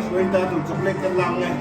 Hruai ta tur chocolate kan lak nge.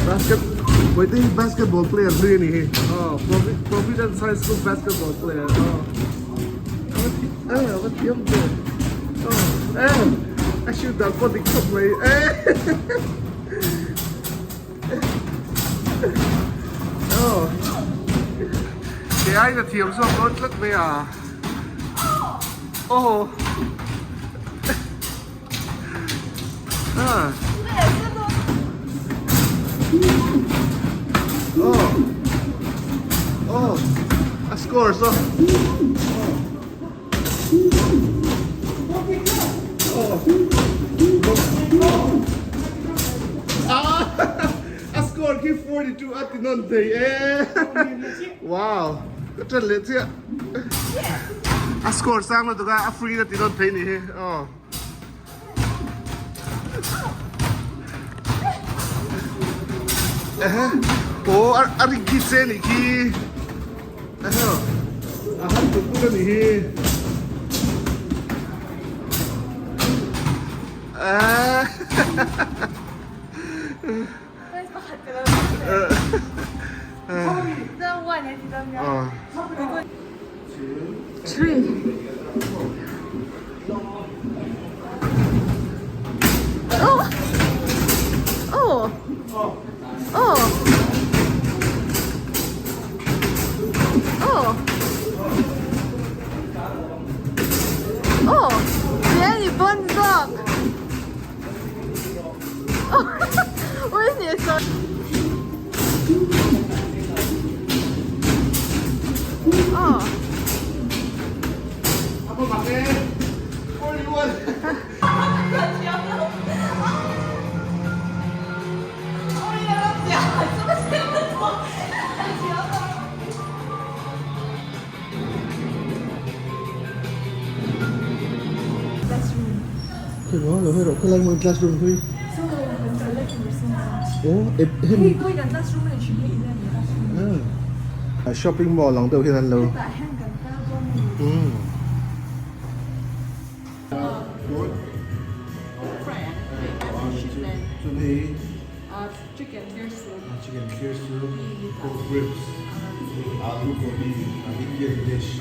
Basket Waiting basketball player hlui a ni hi aw Providence High School basketball player aw a va thiam ve aw a shoot dan pawh dik khawp mai Aw Kei aiin a thiam zawk dawn tlat mai a Aw Ah Aw Aw A score saw A score khi 42 a ti nawn thei e. Wow. Ka ṭan leh chiah. A score sang lutuk a, a free a ti nawn thei ni hi. Aw. Ehe. Aw a ring khi che ni khi. Ehe. A han tut tut a ni hi. Three. Oh. Oh. Oh. Oh. Oh.别你蹦子。我也说。哦。Classroom hi aw shopping mall ang deuh hian an lo Chicken clear soup. Chicken clear soup, pork ribs, aloo gobi, an Indian dish.